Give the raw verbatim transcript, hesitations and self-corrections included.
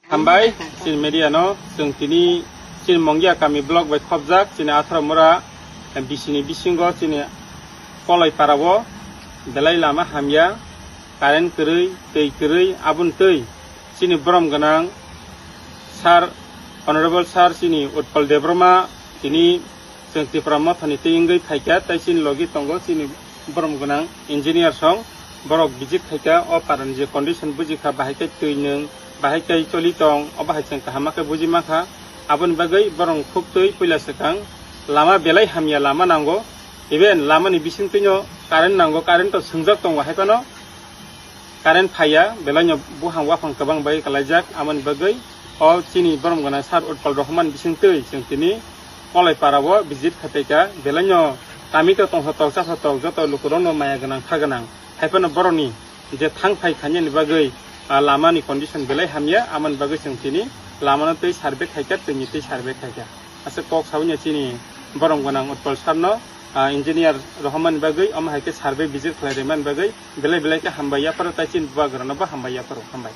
Hambai, chini media no, chwng tini chini Mongia kami block bai khopjak, chini Atharamura B C ni bisingo chini Koloi para o belai lama hamya, current kwrwi, twi kwrwi, aboni twi chini borom gwnang sir, honorable sir chini Utpal Debbarma tini chwng Tipra Mothani twi wngwi phaikha, tei chini logi tongo chini borom gwnang engineer song, borok visit khaikha, o parani je condition bujikha, bahai khe twi nwng, bahai khe choli tong, o bahai chwng kaham khe buji mankha. Aboni bagwi borok khuk twi puila swkang lama belai hamya lama nango, even lamani bisingtwino current nango, current to swngjak tongo, hai phano current phaiya, belaino buphang waphang kwbang bai kalaijak, amoni bagwi o chini borom gwnang sir Utpal Rohman bisingtwi chwng tini Koloi para o visit khapaikha, belaino kami to tongsa tok chasa tok joto lukurokno maya gwnang kha gwnang, hai phano borokni je thang phai khainani bagwi, ah, lamani condition belai hamya, amoni bagwi chwng tini lamano tei survey khaikha, twini tei survey khaikha. Aswk kok sawi no chini borom gwnang Utpal sir no, ah, engineer rohormani bagwi, omo hai khe survey visit khlai rwmani bagwi belai belai khe hambai yapharo, tei chini bubagrano bo hambai yapharo, hambai.